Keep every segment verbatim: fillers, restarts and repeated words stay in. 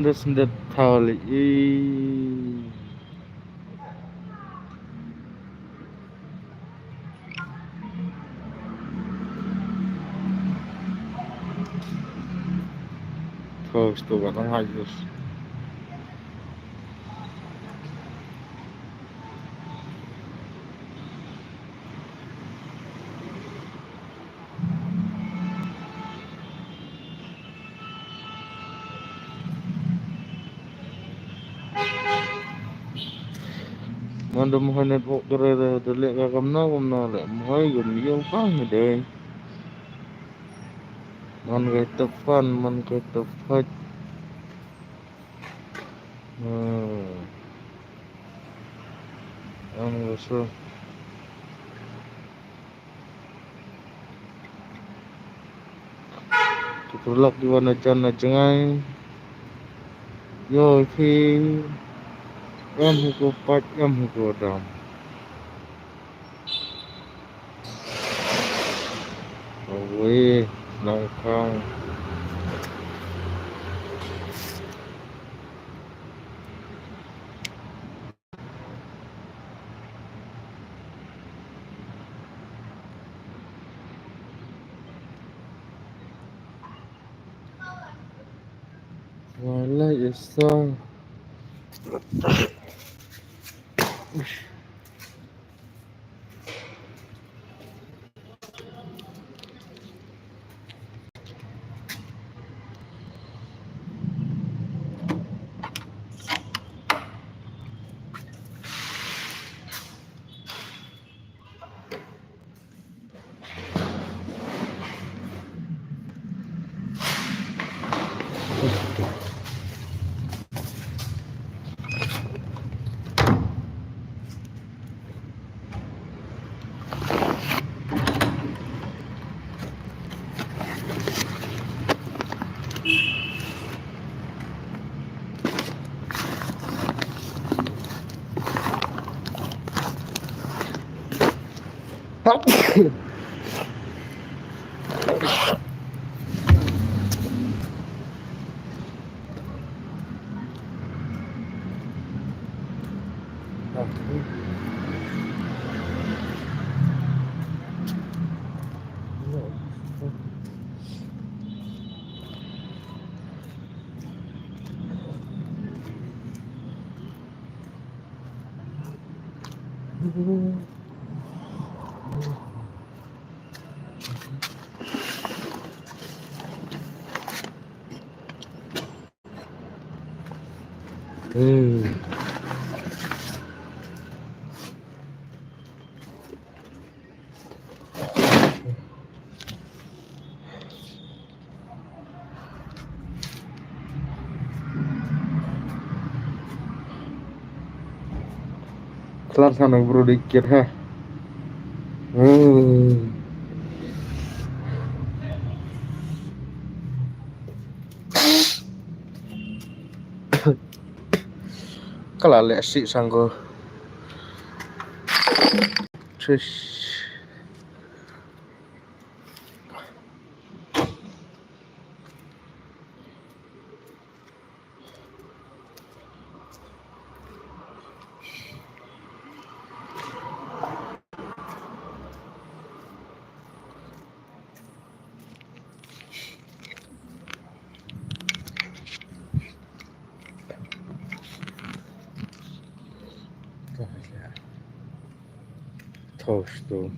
Des ndet thali i. Thos tu batang hajus. Man da mohoi network da re da da leh ka kamna kamna leh mohoi gum ïoh ka hi dei. Man kai tep pan man kai tep phat. Hmm. Am so. Ki paralok ki wan na jan na jngai. Ïoh phi em hi ko pat em hi ko dam. Away nongkhang. Wala isa. Hmm. Klar sana bro dikit ha. Hmm. Kala leh sih sanggo. Tris. Toast tu.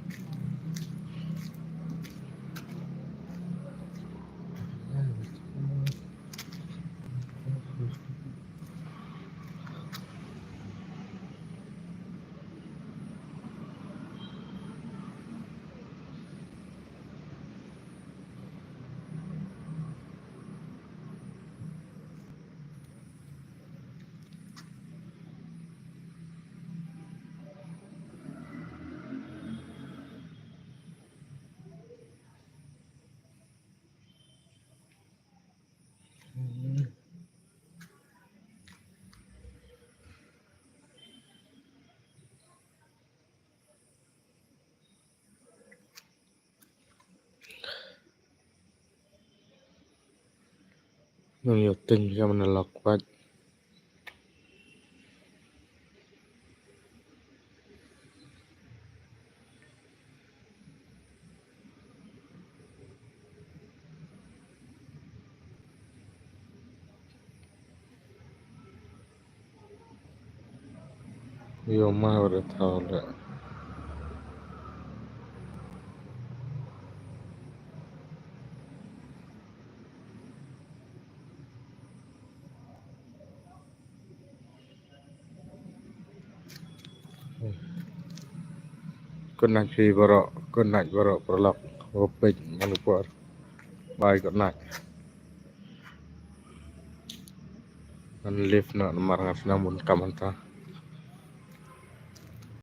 Nang yo ting ya mana lak wat. Yo ma ora thaw le. Good night phi baroh, good night baroh paralok. Rupik Manipur. Bye, good night. Ngan leave noh namar nga shu nang bun kam hangta.